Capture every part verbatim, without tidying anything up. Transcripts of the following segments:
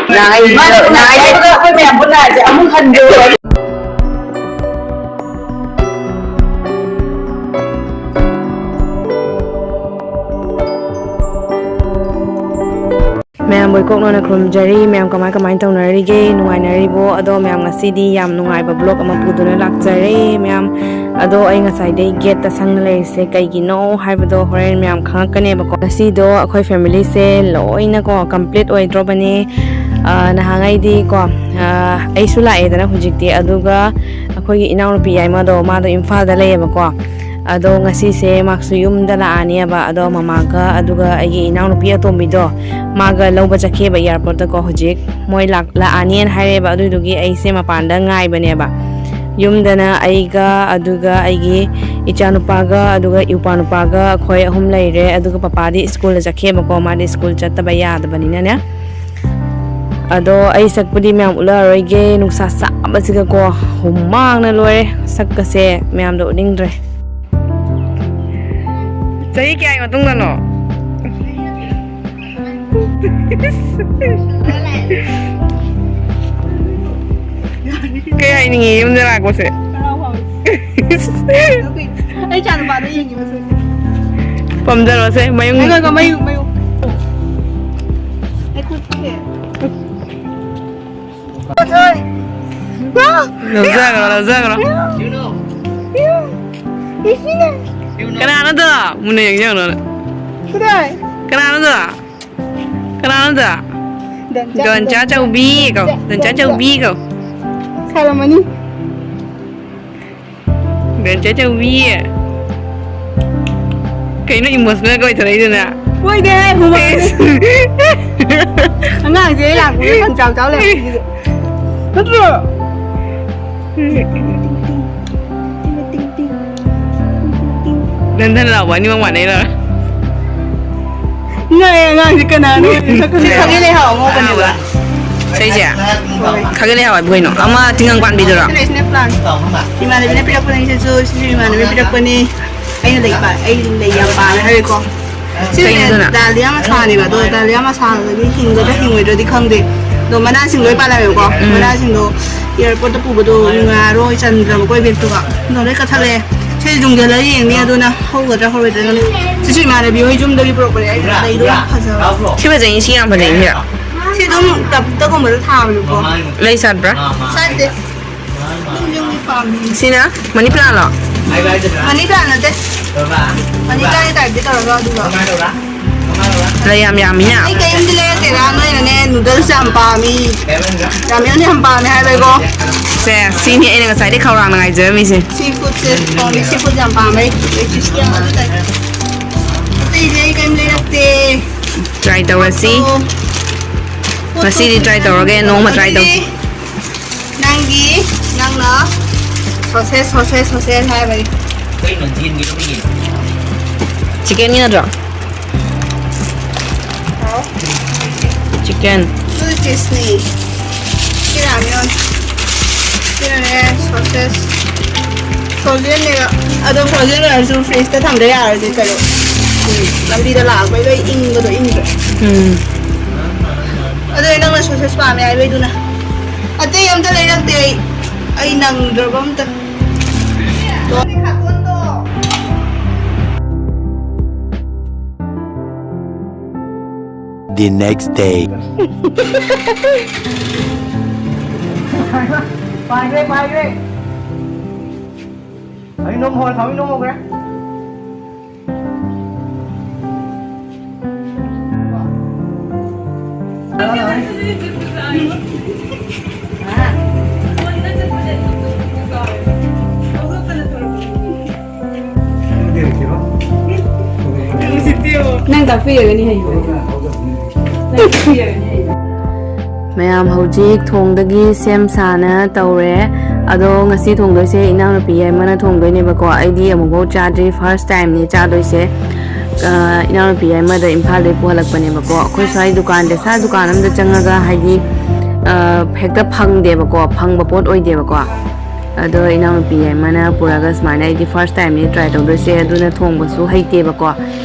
ꯅꯍꯥꯟꯒꯩ ꯃꯥꯅ ꯅꯍꯥꯟꯒꯩ ꯅꯍꯥꯟꯒꯩ ꯑꯩꯈꯣꯏ ꯃꯌꯥꯝ ꯄꯨꯟꯅ ꯍꯥꯏꯁꯦ ꯑꯃꯨꯛ ꯍꯟꯗꯣꯏꯔꯣ? ꯃꯌꯥꯝꯕꯨ ꯏꯀꯣꯛꯅꯅ ꯈꯨꯔꯨꯝꯖꯔꯤ꯫ ꯃꯌꯥꯝ ꯀꯃꯥꯏ ꯀꯃꯥꯏꯅ ꯇꯧꯅꯔꯤꯒꯦ? ꯅꯨꯡꯉꯥꯏꯅꯔꯤꯕꯣ? ꯑꯗꯣ ꯃꯌꯥꯝ, ꯉꯁꯤꯗꯤ ꯌꯥꯝ ꯅꯨꯡꯉꯥꯏꯕ vlog ꯑꯃ ꯄꯨꯗꯨꯅ ꯂꯥꯛꯆꯔꯦ ꯃꯌꯥꯝ꯫ ꯑꯗꯣ ꯑꯩ ꯉꯁꯥꯏꯗꯩ gate ꯇ ꯁꯪꯅ ꯂꯩꯔꯤꯁꯦ ꯀꯩꯒꯤꯅꯣ ꯍꯥꯏꯕꯗꯣ ꯍꯣꯔꯦꯟ ꯃꯌꯥꯝ ꯈꯪꯉꯛꯀꯅꯦꯕꯀꯣ꯫ ꯉꯁꯤꯗꯣ ꯑꯩꯈꯣꯏ family ꯁꯦ ꯂꯣꯏꯅꯀꯣ complete ꯑꯣꯏꯗ꯭ꯔꯣꯕꯅꯦ꯫ ꯑ, ꯅꯍꯥꯟꯉꯩꯗꯤ ꯀꯣ, ꯑ, ꯑꯩꯁꯨ ꯂꯥꯛꯑꯦꯗꯅ ꯍꯧꯖꯤꯛꯇꯤ, ꯑꯗꯨꯒ ꯑꯩꯈꯣꯏꯒꯤ ꯏꯅꯥꯎꯅꯨꯄꯤ ꯌꯥꯏꯃꯗꯣ, ꯃꯥꯗꯣ ꯏꯝꯐꯥꯜꯗ ꯂꯩꯌꯦꯕꯀꯣ꯫ ꯑꯗꯣ ꯉꯁꯤꯁꯦ ꯃꯥꯁꯨ ꯌꯨꯝꯗ ꯂꯥꯛꯑꯅꯦꯕ꯫ ꯑꯗꯣ ꯃꯃꯥꯒ ꯑꯗꯨꯒ ꯑꯩꯒꯤ ꯏꯅꯥꯎꯅꯨꯄꯤ ꯑꯇꯣꯝꯕꯤꯗꯣ, ꯃꯥꯒ ꯂꯧꯕ ꯆꯠꯈꯤꯑꯕ airport ꯇꯀꯣ꯫ ꯍꯧꯖꯤꯛ ꯃꯣꯏ ꯂꯥꯛ-, ꯂꯥꯛꯑꯅꯤꯅ ꯍꯥꯏꯔꯛꯑꯦꯕ꯫ ꯑꯗꯨꯏꯗꯨꯒꯤ ꯑꯩꯁꯦ ꯃꯄꯥꯟꯗ ꯉꯥꯏꯕꯅꯦꯕ꯫ ꯌꯨꯝꯗꯅ ꯑꯩꯒ, ꯑꯗꯨꯒ ꯑꯩꯒꯤ ꯏꯆꯥꯅꯨꯄꯥꯒ, ꯑꯗꯨꯒ ꯏꯎꯄꯥ ꯅꯨꯄꯥꯒ, ꯑꯩꯈꯣꯏ ꯑꯍꯨꯝ ꯂꯩꯔꯦ꯫ ꯑꯗꯨꯒ ꯄꯄꯥꯗꯤ ꯁ꯭ꯀꯨꯜꯗ ꯆꯠꯈꯤꯑꯕꯀꯣ, ꯃꯥꯗꯤ ꯁ꯭ꯀꯨꯜ ꯆꯠꯇꯕ ꯌꯥꯗꯕꯅꯤꯅꯅꯦ꯫ ꯑꯗꯣ ꯑꯩ ꯁꯛꯄꯨꯗꯤ ꯃꯌꯥꯝ ꯎꯠꯂꯛꯑꯔꯣꯏꯒꯦ, ꯅꯨꯡꯁꯥ ꯁꯥꯕꯁꯤꯒꯀꯣ ꯍꯨꯃꯥꯡꯅ ꯂꯣꯏꯔꯦ꯫ ꯁꯛꯀꯁꯦ ꯃꯌꯥꯝꯗ ꯎꯠꯅꯤꯡꯗ꯭ꯔꯦ꯫ ꯆꯍꯤ ꯀꯌꯥꯒꯤ ꯃꯇꯨꯡꯗꯅꯣ? ꯀꯩ ꯍꯥꯏꯅꯤꯡꯉꯤ ꯌꯨꯝꯗ ꯂꯥꯛꯄꯁꯦ? ꯑꯩ ꯏꯆꯥ ꯅꯨꯄꯥꯗꯣ ꯌꯦꯡꯉꯤ ꯃꯁꯛꯁꯦ꯫ ꯄꯝꯖꯔꯣꯁꯦ, ꯃꯌꯨꯝ꯫ ꯉꯥꯏꯈꯣ, ꯉꯥꯏꯈꯣ, ꯃꯌꯨꯝ, ꯃꯌꯨꯝ꯫ ꯑꯩ ꯈꯨꯠꯁꯦ꯫ ꯂꯧꯖꯈ꯭ꯔꯣ, ꯂꯧꯖꯈ꯭ꯔꯣ꯫ ꯀꯅꯥꯅꯣꯗꯣ? ꯃꯨꯟꯅ ꯌꯦꯡꯖꯧꯅꯣ꯫ ꯀꯗꯥꯏ? ꯀꯅꯥꯅꯣꯗꯣ? ꯀꯅꯥꯅꯣꯗꯣ? ꯗꯟꯆꯥ, ꯗꯟꯆꯥ ꯗꯟꯆꯥ, ꯆꯧꯕꯤ ꯀꯧ, ꯗꯟꯆꯥ ꯗꯟꯆꯥ꯫ ꯆꯧꯕꯤ ꯀꯧ꯫ ꯁꯥꯔꯝꯃꯅꯤ꯫ ꯕꯦꯟꯆꯦ ꯆꯧꯕꯤ꯫ ꯀꯩꯅꯣ emotional ꯒ ꯑꯣꯏꯊꯣꯔꯛꯏꯗꯨꯅ? ꯑꯣꯏꯗꯦꯍꯦ, ꯍꯨꯃꯥꯡꯅꯦ꯫ ꯏꯁ꯫ ꯑꯉꯥꯡꯁꯦ ꯑꯩ ꯂꯥꯛꯄꯗ ꯈꯪꯆꯥꯎ ꯆꯥꯎ ꯂꯩꯔꯝꯃꯤꯁꯤꯗꯤ꯫ ꯅꯠꯇ꯭ꯔꯣ? ꯗꯟ ꯗꯟ ꯂꯥꯎꯕ ꯑꯅꯤꯃꯛ ꯃꯥꯟꯅꯩꯔꯣ? ꯉꯛꯑꯦ ꯑꯉꯥꯡꯁꯦ ꯀꯅꯥꯅꯣ? ꯈꯥꯒꯦ ꯂꯩꯍꯥꯎ ꯑꯉꯧꯕꯅꯦꯕ꯫ ꯁꯩꯁꯦ? ꯈꯥꯒꯦ ꯂꯩꯍꯥꯎ ꯍꯥꯏꯕꯨ ꯀꯩꯅꯣ? ꯑꯃ ꯇꯤꯡꯉꯪ ꯄꯥꯟꯕꯤꯗꯨꯔꯣ? ꯁꯤꯅ, ꯁꯤꯅ plant꯫ ꯏꯃꯥꯟꯅꯕꯤꯅ ꯄꯤꯔꯛꯄꯅꯦ ꯁꯤꯁꯨ, ꯁꯤꯁꯨ ꯏꯃꯥꯟꯅꯕꯤꯅ ꯄꯤꯔꯛꯄꯅꯦ꯫ ꯑꯩꯅ ꯂꯩ ꯄꯥ-, ꯑꯩ ꯂꯩ ꯌꯥꯝ ꯄꯥꯝꯃꯦ ꯍꯥꯏꯔꯦꯀꯣ꯫ ꯁꯤꯁꯦ ꯀꯩꯅꯣꯗꯨꯅ? Dahlia ꯃꯁꯥꯅꯦꯕ, ꯑꯗꯣ Dahlia ꯃꯁꯥꯗꯒꯤ ꯍꯤꯡꯒꯗ꯭ꯔꯥ ꯍꯤꯡꯉꯣꯏꯗ꯭ꯔꯗꯤ ꯈꯪꯗꯦ꯫ ꯑꯗꯣ ꯃꯅꯥꯁꯤꯡ ꯂꯣꯏ ꯄꯥꯜꯂꯝꯃꯦꯕꯀꯣ꯫ ꯎꯝ꯫ ꯃꯅꯥꯁꯤꯡꯗꯣ ꯑꯦꯌꯥꯔꯄꯣꯔꯠꯇ ꯄꯨꯕꯗꯣ ꯅꯨꯡꯉꯥꯏꯔꯣꯏ, ꯆꯟꯗ꯭ꯔꯕꯀꯣ ꯕꯦꯒꯇꯨꯒ꯫ ꯑꯗꯣ ꯂꯣꯏ ꯀꯛꯊꯠꯂꯛꯑꯦ꯫ ꯁꯤ ꯌꯨꯡꯁꯤꯜꯂꯒ ꯌꯦꯡꯅꯤ, ꯑꯗꯨꯅ ꯍꯧꯒꯗ꯭ꯔꯥ ꯍꯧꯔꯣꯏꯗ꯭ꯔꯥ ꯈꯪꯗꯦ꯫ ꯁꯤꯁꯨ ꯏꯃꯥꯟꯅꯕꯤ ꯍꯣꯏ ꯌꯨꯝꯗꯒꯤ ꯄꯨꯔꯛꯄꯅꯦ꯫ ꯑꯩꯅ ꯂꯩꯗꯣ ꯌꯥꯝ ꯐꯖꯕ꯫ ꯁꯤ ꯐꯖꯩ, ꯁꯤ ꯌꯥꯝ ꯐꯖꯩ, ꯁꯤ꯫ ꯁꯤ ꯑꯗꯨꯝ ꯇꯞꯇꯒꯨꯝꯕꯗ ꯊꯥꯕꯅꯦꯀꯣ꯫ ꯂꯩ ꯁꯥꯠꯄ꯭ꯔꯥ? ꯁꯥꯠꯇꯦ꯫ ꯑꯗꯨꯝ ꯌꯨꯝꯒꯤ ꯄꯥꯝꯕꯤꯅꯤ꯫ ꯁꯤꯅ ꯃꯅꯤ ꯄ꯭ꯂꯥꯟꯂꯣ? ꯃꯅꯤ ꯄ꯭ꯂꯥꯟ ꯅꯠꯇꯦ꯫ ꯃꯅꯤ ꯄ꯭ꯂꯥꯟꯒꯤ ꯇꯥꯏꯞꯇ ꯇꯧꯔꯒ ꯑꯗꯨꯒ꯫ ꯂꯩ ꯌꯥꯝ ꯌꯥꯝꯃꯤꯅ꯫ ꯑꯩ ꯀꯔꯤꯝꯇ ꯂꯩꯔꯛꯇꯦꯗ, ꯅꯣꯏꯅꯅꯦ ꯅꯨꯗꯜꯁ ꯌꯥꯝ ꯄꯥꯝꯃꯤ, ꯔꯥꯃꯦꯟ ꯌꯥꯝ ꯄꯥꯝꯃꯦ ꯍꯥꯏꯕꯩꯀꯣ꯫ ꯁꯦ, ꯁꯤꯅꯤ ꯑꯩꯅ ꯉꯁꯥꯏꯗꯩ ꯈꯧꯔꯥꯡꯅ ꯉꯥꯏꯖꯔꯝꯃꯤꯁꯦ꯫ ꯁꯤ ꯐꯨꯗꯁꯦ ꯄꯥꯝꯃꯤ, ꯁꯤ ꯐꯨꯗ ꯌꯥꯝ ꯄꯥꯝꯃꯦ꯫ ꯂꯦꯇꯤꯁꯀꯤ ꯌꯥꯝ ꯑꯗꯨ ꯇꯥꯏ꯫ ꯑꯇꯩꯗꯤ ꯑꯩ ꯀꯔꯤꯝ ꯂꯩꯔꯛꯇꯦ꯫ Try ꯇꯧꯔꯁꯤ꯫ ꯑꯣ꯫ ꯉꯁꯤꯗꯤ try ꯇꯧꯔꯒꯦ, ꯅꯣꯡꯃ try ꯇꯧꯁꯤ꯫ ꯑꯗꯨꯗꯤ ꯅꯪꯒꯤ, ꯅꯪꯅ ꯁꯣꯁꯦꯁ, ꯁꯣꯁꯦꯁ, ꯁꯣꯁꯦꯁ ꯍꯥꯏꯕꯅꯤ꯫ ꯆꯤꯀꯟꯒꯤ ꯅꯠꯇ꯭ꯔꯣ? ꯍꯥꯎ꯫ ꯆꯤꯀꯟ꯫ ꯑꯗꯨꯗꯤ ꯐꯤꯁꯅꯤ꯫ ꯁꯤ ꯔꯥꯃꯦꯟ꯫ ꯁꯤꯅꯅꯦ ꯁꯣꯁꯦꯁ꯫ Frozenꯅꯦꯕ꯫ ꯑꯗꯣ frozen ꯑꯣꯏꯔꯁꯨ fridgeꯇ ꯊꯝꯗ ꯌꯥꯔꯣꯏꯗꯤ ꯀꯩꯅꯣ꯫ ꯎꯝ꯫ ꯂꯝꯕꯤꯗ ꯂꯥꯛꯄꯩ ꯂꯣꯏ ꯏꯪꯕꯗꯣ ꯏꯪꯗ꯭ꯔꯣ? ꯎꯝ꯫ ꯑꯗꯨ ꯅꯪꯅ ꯁꯣꯁꯦꯁ ꯄꯥꯝꯃꯦ ꯍꯥꯏꯕꯩꯗꯨꯅ꯫ ꯑꯇꯩ ꯑꯝꯇ ꯂꯩꯔꯛꯇꯦ ꯑꯩ꯫ ꯑꯩ ꯅꯪꯗ꯭ꯔꯕ ꯑꯝꯇ꯫ The next day. ꯄꯥꯏꯈ꯭ꯔꯦ, ꯄꯥꯏꯈ꯭ꯔꯦ꯫ ꯍꯩ ꯅꯣꯝ ꯍꯧꯔꯦ, ꯊꯥꯎ ꯅꯣꯝ ꯍꯧꯈ꯭ꯔꯦ꯫ ꯅꯪ ꯇꯥꯛꯄꯤꯔꯒꯅꯤ ꯍꯌꯦꯡ꯫ ꯅꯪ ꯇꯥꯛꯄꯤꯔꯒꯅꯤ ꯍꯌꯦꯡ꯫ ꯃꯌꯥꯝ ꯍꯧꯖꯤꯛ ꯊꯣꯡꯗꯒꯤ ꯁꯦꯝ ꯁꯥꯅ ꯇꯧꯔꯦ꯫ ꯑꯗꯣ ꯉꯁꯤ ꯊꯣꯡꯗꯣꯏꯁꯦ ꯏꯅꯥꯎꯅꯨꯄꯤ ꯑꯃꯅ ꯊꯣꯡꯗꯣꯏꯅꯦꯕꯀꯣ꯫ ꯑꯩꯗꯤ ꯑꯃꯨꯛꯐꯥꯎ ꯆꯥꯗ꯭ꯔꯤ, first timeꯅꯤ ꯆꯥꯗꯣꯏꯁꯦ꯫ ꯑ, ꯏꯅꯥꯎꯅꯨꯄꯤ ꯑꯃꯗ ꯏꯝꯐꯥꯜꯗꯩ ꯄꯨꯍꯜꯂꯛꯄꯅꯦꯕꯀꯣ꯫ ꯑꯩꯈꯣꯏ ꯁ꯭ꯋꯥꯏ ꯗꯨꯀꯥꯟꯗ, ꯁꯥ ꯗꯨꯀꯥꯟ ꯑꯃꯗ ꯆꯪꯉꯒ ꯍꯥꯏꯗꯤ, ꯑ, ꯍꯦꯛꯇ ꯐꯪꯗꯦꯕꯀꯣ, ꯐꯪꯕ ꯄꯣꯠ ꯑꯣꯏꯗꯦꯕꯀꯣ꯫ ꯑꯗꯣ ꯏꯅꯥꯎꯅꯨꯄꯤ ꯑꯃꯅ ꯄꯨꯔꯒ ꯁꯨꯃꯥꯏꯅ, ꯑꯩꯗꯤ first timeꯅꯤ try ꯇꯧꯗꯣꯏꯁꯦ, ꯑꯗꯨꯅ ꯊꯣꯡꯕꯁꯨ ꯍꯩꯇꯦꯕꯀꯣ꯫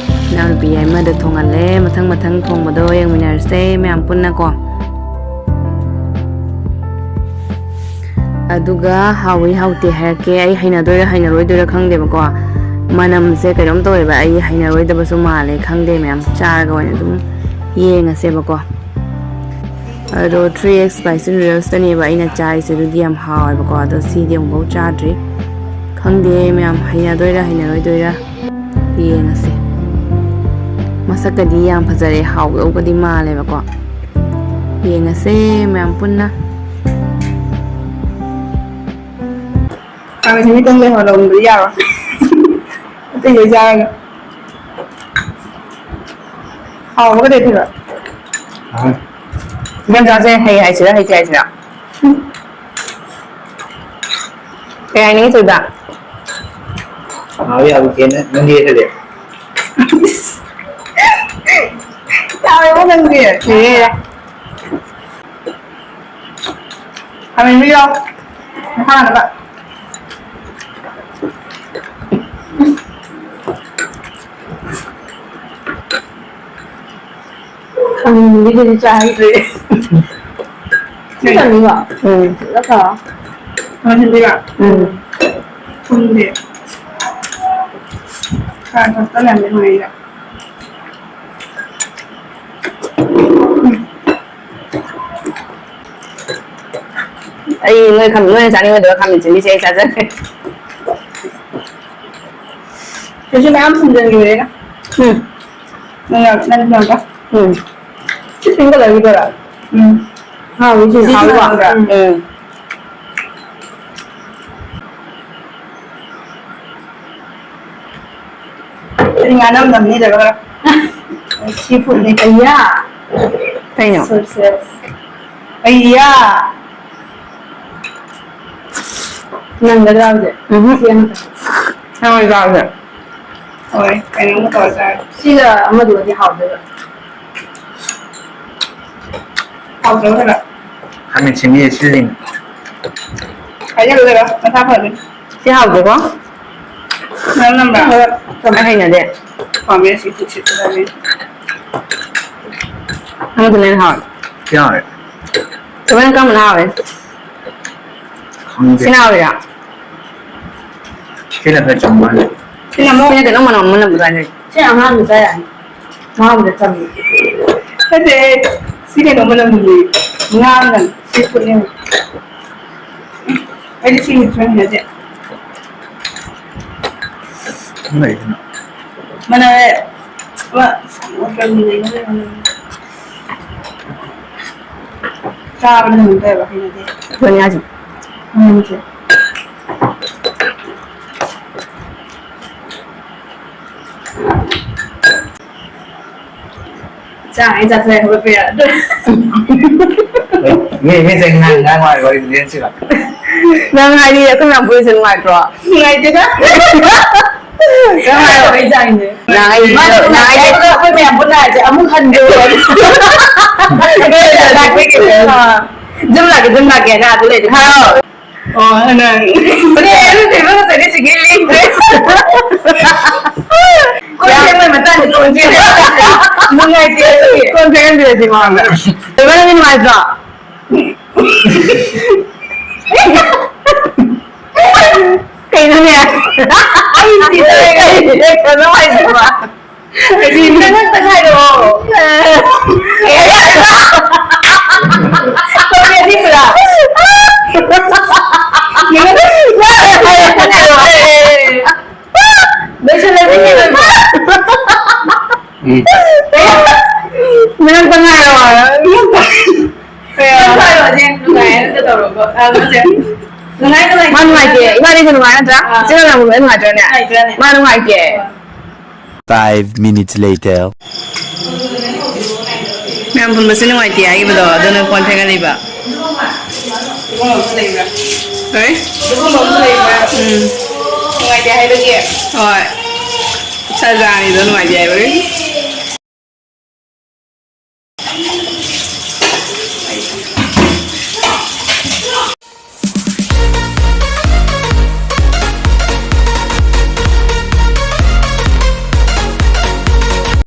ꯏꯅꯥꯎꯅꯨꯄꯤ ꯑꯃꯗ ꯊꯣꯡꯍꯜꯂꯦ꯫ ꯃꯊꯪ ꯃꯊꯪ ꯊꯣꯡꯕꯗꯣ ꯌꯦꯡꯃꯤꯟꯅꯔꯁꯦ ꯃꯌꯥꯝ ꯄꯨꯟꯅꯀꯣ꯫ ꯑꯗꯨꯒ ꯍꯥꯎꯏ ꯍꯥꯎꯇꯦ ꯍꯥꯏꯔꯛꯀꯦ꯫ ꯑꯩ ꯍꯩꯅꯗꯣꯏꯔꯥ ꯍꯩꯅꯔꯣꯏꯗꯣꯏꯔꯥ ꯈꯪꯗꯦꯕꯀꯣ, ꯃꯅꯝꯁꯦ ꯀꯩꯅꯣꯝ ꯇꯧꯋꯦꯕ꯫ ꯑꯩ ꯍꯩꯅꯔꯣꯏꯗꯕꯁꯨ ꯃꯥꯜꯂꯦ, ꯈꯪꯗꯦ ꯃꯌꯥꯝ, ꯆꯥꯔꯒ ꯑꯣꯏꯅ ꯑꯗꯨꯝ ꯌꯦꯡꯉꯁꯦꯕꯀꯣ꯫ ꯑꯗꯣ ꯊ꯭ꯔꯤ ꯑꯦꯛꯁ ꯁ꯭ꯄꯥꯏꯁꯤ ꯅꯨꯗꯜꯁꯇꯅꯦꯕ ꯑꯩꯅ ꯆꯥꯔꯤꯁꯦ, ꯑꯗꯨꯗꯤ ꯌꯥꯝ ꯍꯥꯎꯋꯦꯕꯀꯣ꯫ ꯑꯗꯣ ꯁꯤꯗꯤ ꯑꯃꯨꯛꯐꯥꯎ ꯆꯥꯗ꯭ꯔꯤ, ꯈꯪꯗꯦ ꯃꯌꯥꯝ, ꯍꯩꯅꯗꯣꯏꯔꯥ ꯍꯩꯅꯔꯣꯏꯗꯣꯏꯔꯥ꯫ ꯌꯦꯡꯉꯁꯦ꯫ ꯃꯁꯛꯀꯗꯤ ꯌꯥꯝ ꯐꯖꯔꯦ, ꯍꯥꯎꯗꯧꯕꯗꯤ ꯃꯥꯜꯂꯦꯕꯀꯣ꯫ ꯌꯦꯡꯉꯁꯦ ꯃꯌꯥꯝ ꯄꯨꯟꯅ꯫ ꯈꯥꯃꯦꯟ ꯁꯤꯟꯕꯤꯗꯪ ꯂꯩꯍꯧꯔꯕꯅꯤ, ꯌꯥꯔꯣꯏ꯫ ꯑꯇꯩ ꯂꯣꯏ ꯆꯥꯔꯒ꯫ ꯍꯥꯎꯕꯒ ꯂꯩꯇꯦꯕ꯫ ꯏꯟꯗꯣꯝꯆꯥꯁꯦ ꯍꯩ ꯍꯥꯏꯁꯤꯔꯥ ꯍꯩꯇꯦ ꯍꯥꯏꯁꯤꯔꯥ? ꯀꯩ ꯍꯥꯏꯅꯤꯡꯉꯤ ꯊꯣꯏꯕ? ꯍꯥꯎ ꯌꯥꯕ ꯀꯦꯅ ꯅꯪꯗꯤ ꯍꯦꯜꯂꯦ꯫ ꯌꯥꯔꯦꯕꯣ ꯅꯪꯗꯤ꯫ ꯌꯥꯔꯦ, ꯌꯥꯔꯦ꯫ ꯈꯥꯃꯦꯟꯕꯤꯔꯣ꯫ ꯃꯈꯥ ꯍꯥꯟꯅꯕ꯫ ꯈꯥꯃꯦꯟꯕꯤꯗꯨꯗꯤ ꯆꯥꯍꯩꯗ꯭ꯔꯦ꯫ ꯁꯤ ꯆꯥꯅꯤꯡꯕ? ꯎꯝ꯫ ꯅꯠꯇ꯭ꯔꯣ? ꯈꯥꯃꯦꯟꯕꯤꯔꯣ? ꯎꯝ꯫ ꯊꯨꯝꯗꯤ? ꯈꯔ ꯊꯛꯆꯜꯂꯅꯤ ꯍꯣꯔꯦꯟ꯫ ꯑꯩ ꯅꯣꯏ ꯈꯥꯃꯦꯟ, ꯅꯣꯏꯅ ꯆꯥꯅꯤꯡꯉꯣꯏꯗꯕ ꯈꯥꯃꯦꯟ ꯁꯤꯟꯕꯤꯁꯦ ꯑꯩ ꯆꯥꯖꯒꯦ꯫ ꯀꯩꯁꯨ ꯃꯌꯥꯝ ꯊꯝꯖꯤꯟꯈꯤꯕꯅꯤꯅ꯫ ꯎꯝ꯫ ꯅꯪ ꯌꯥꯝ, ꯅꯪ ꯌꯥꯝ ꯆꯥ-, ꯎꯝ꯫ ꯁꯤ pink colourꯒꯤꯗꯨꯔꯥ? ꯎꯝ꯫ ꯍꯥꯎꯋꯤ ꯁꯤ꯫ ꯁꯤ ꯍꯥꯎꯋꯤꯀꯣ? ꯍꯥꯎꯕ꯭ꯔꯥ? ꯎꯝ꯫ ꯑꯩ ꯉꯥꯅꯝ ꯅꯝꯅꯤꯗꯕ꯫ Seafoodꯅꯦ꯫ ꯑꯌꯥ! ꯀꯩꯅꯣ? Success꯫ ꯑꯌꯥ! ꯅꯪꯒꯗ꯭ꯔꯥ ꯍꯧꯖꯤꯛ? ꯎꯝꯍꯨꯝ꯫ ꯁꯤ ꯑꯃꯇ꯫ ꯅꯪ ꯑꯣꯏ ꯆꯥꯔꯁꯦ꯫ ꯍꯣꯏ, ꯀꯩꯅꯣꯝꯒ ꯇꯧꯔ ꯆꯥꯔꯁꯦ꯫ ꯁꯤꯒ ꯑꯃꯗꯨꯒꯗꯤ ꯍꯥꯎꯗꯣꯏꯕ꯫ ꯍꯥꯎꯇ꯭ꯔꯣ ꯈꯔ? ꯈꯥꯃꯦꯟ ꯁꯤꯟꯕꯤꯁꯦ ꯁꯤꯜꯂꯤꯅꯦ꯫ ꯍꯥꯏꯖꯜꯂꯨ ꯀꯩꯅꯣ, ꯅꯁꯥ ꯐꯗꯣꯏꯅꯤ꯫ ꯁꯤ ꯍꯥꯎꯇꯦꯀꯣ? ꯅꯪ ꯅꯝꯕ꯭ꯔꯥ? ꯑꯩ ꯍꯩꯅꯗꯦ꯫ ꯄꯥꯝꯃꯦ ꯁꯤ ꯇꯨ ꯁꯤ ꯇꯨ ꯍꯥꯏꯕꯅꯤ꯫ ꯑꯃꯗꯨꯅ ꯍꯦꯟꯅ ꯍꯥꯎꯋꯦ꯫ ꯁꯤ ꯍꯥꯎꯋꯦ꯫ ꯀꯃꯥꯏꯅ ꯀꯔꯝꯕꯅ ꯍꯥꯎꯋꯦ? ꯈꯪꯗꯦ꯫ ꯁꯤꯅ ꯍꯥꯎꯔꯤꯔꯥ? ꯁꯤꯅ ꯈꯔ ꯆꯝ ꯃꯥꯜꯂꯦ꯫ ꯁꯤꯅ ꯑꯃꯨꯛ ꯁꯤꯅ ꯀꯩꯅꯣ ꯃꯅꯝ ꯑꯃ ꯅꯝꯕ ꯆꯥꯅꯤꯡꯉꯦ꯫ ꯁꯤꯅ ꯑꯉꯥꯡꯕ ꯆꯥ ꯌꯥꯅꯤ꯫ ꯑꯉꯥꯡꯕꯗ ꯆꯝꯃꯤ꯫ ꯅꯠꯇꯦ, ꯁꯤ ꯀꯩꯅꯣ ꯃꯅꯝ ꯅꯝꯕꯤ꯫ ꯉꯥ ꯃꯅꯝ꯫ ꯁꯤ ꯐꯨꯠꯅꯦ꯫ ꯑꯩꯗꯤ ꯁꯤ ꯃꯤꯠ ꯆꯪꯗꯦ꯫ ꯂꯩꯗꯅ꯫ ꯃꯅꯝ ꯑꯃ ꯀꯔꯤ ꯂꯩꯅꯣ ꯈꯪꯗꯦ꯫ ꯆꯥꯕꯗ ꯀꯩꯅꯣꯝ ꯇꯧꯋꯦꯕ, ꯍꯩꯅꯗꯦ꯫ ꯑꯗꯨꯅꯦ ꯍꯥꯏꯁꯦ꯫ ꯃꯅꯝꯁꯦ꯫ ꯆꯥꯛ ꯍꯦꯛ ꯆꯥꯊꯣꯛꯑꯦ, ꯍꯧꯒꯠꯄ ꯌꯥꯗ꯭ꯔꯦ꯫ ꯃꯤ, ꯃꯤ ꯆꯦꯡ ꯉꯥꯡ, ꯉꯥꯡ ꯋꯥꯔꯤ, ꯋꯥꯔꯤ ꯂꯦꯟꯁꯤꯔꯣ? ꯅꯪ ꯍꯥꯏꯗꯤ ꯑꯩꯈꯣꯏ ꯃꯌꯥꯝ ꯄꯨꯟꯁꯤ ꯅꯨꯡꯉꯥꯏꯇ꯭ꯔꯣ? ꯅꯨꯡꯉꯥꯏꯇꯦꯗ꯫ ꯀꯃꯥꯏꯅ ꯇꯧꯔꯤ ꯖꯥꯠꯅꯣ? ꯅꯪ ꯑꯩ ꯃꯥꯅ ꯅꯪ ꯑꯩ ꯅꯨꯡꯉꯥꯏꯇꯦ ꯍꯥꯏꯕꯒ ꯑꯩꯈꯣꯏ ꯃꯌꯥꯝ ꯄꯨꯟꯅ ꯍꯥꯏꯁꯦ ꯑꯃꯨꯛ ꯍꯟꯗꯣꯏꯔꯣ? ꯑꯥ꯫ ꯑꯗꯨꯝ ꯂꯥꯛꯀꯦ, ꯑꯗꯨꯝ ꯂꯥꯛꯀꯦ, ꯑꯗꯨ ꯂꯩꯔꯦ꯫ ꯍꯥꯏꯔꯣ꯫ ꯑꯣ, ꯅꯪ꯫ ꯍꯣꯔꯦꯟ ꯑꯩ ꯏꯔꯨꯖꯕ ꯉꯁꯥꯏꯗꯩ ꯁꯤꯒꯤ ꯂꯦꯡꯗ꯭ꯔꯦ꯫ ꯀꯣꯟ ꯌꯥꯝ ꯐꯦꯡꯕꯩ ꯃꯇꯥꯡꯗ ꯂꯣꯏꯗ꯭ꯔꯦ꯫ ꯅꯨꯡꯉꯥꯏꯇꯦ ꯑꯗꯨꯒꯤ꯫ ꯀꯣꯟ ꯐꯦꯡꯍꯟꯕꯤꯔꯗꯤ ꯃꯉꯣꯟꯗ꯫ ꯀꯩꯅꯣ, ꯅꯪꯗꯤ ꯅꯨꯡꯉꯥꯏꯇ꯭ꯔꯣ? ꯀꯩꯅꯣꯅꯦ? ꯑꯩ ꯁꯤꯗꯧꯔꯦ꯫ ꯀꯩꯅꯣ ꯍꯥꯏꯁꯤꯕꯣ? ꯅꯪ ꯈꯛꯇ ꯉꯥꯏꯔꯣ꯫ ꯀꯩ ꯍꯥꯏꯕ? ꯀꯣꯟ ꯐꯦꯡꯕꯤꯕ꯭ꯔꯥ? ꯅꯪ ꯈꯛꯇ ꯉꯥꯏꯔꯣ꯫ ꯂꯣꯏꯁꯤꯜꯂꯁꯤ ꯀꯩꯅꯣ꯫ ꯎꯝ꯫ ꯅꯪ ꯈꯛꯇ ꯉꯥꯏꯔꯣ꯫ ꯅꯪ ꯈꯛꯇ ꯉꯥꯏꯔꯣ, ꯍꯧꯖꯤꯛ ꯅꯨꯡꯉꯥꯏ ꯑꯝꯇ ꯇꯧꯔꯣꯀꯣ꯫ ꯑ, ꯃꯁꯦ꯫ ꯅꯨꯡꯉꯥꯏ, ꯅꯨꯡꯉꯥꯏ꯫ ꯃꯥ ꯅꯨꯡꯉꯥꯏꯇꯦ꯫ ꯏꯕꯥꯅꯤꯁꯦ ꯅꯨꯡꯉꯥꯏ ꯅꯠꯇ꯭ꯔꯥ? ꯑꯥ꯫ ꯏꯆꯤꯟ ꯏꯅꯥꯎ ꯂꯣꯏ ꯅꯨꯡꯉꯥꯏꯇ꯭ꯔꯅꯦ? ꯅꯨꯡꯉꯥꯏꯇ꯭ꯔꯅꯦ? ꯃꯥ ꯅꯨꯡꯉꯥꯏꯇꯦ꯫ ꯑꯥ꯫ Five minutes later. ꯃꯌꯥꯝ ꯄꯨꯟꯕꯁꯦ ꯅꯨꯡꯉꯥꯏꯇꯦ ꯍꯥꯏꯈꯤꯕꯗꯣ, ꯑꯗꯨꯅ ꯀꯣꯟ ꯐꯦꯡꯍꯜꯂꯤꯕ꯫ ꯑꯗꯨꯒꯨꯝꯕ ꯑꯃꯁꯨ ꯂꯩꯕ꯭ꯔꯥ? ꯀꯔꯤ? ꯑꯗꯨꯒꯨꯝꯕ ꯑꯃꯁꯨ ꯂꯩꯕ꯭ꯔꯥ? ꯎꯝ꯫ ꯅꯨꯡꯉꯥꯏꯇꯦ ꯍꯥꯏꯕꯒꯤ? ꯍꯣꯏ꯫ ꯁꯖꯥꯅꯤꯗꯣ ꯅꯨꯡꯉꯥꯏꯇꯦ ꯍꯥꯏꯕꯒꯤ꯫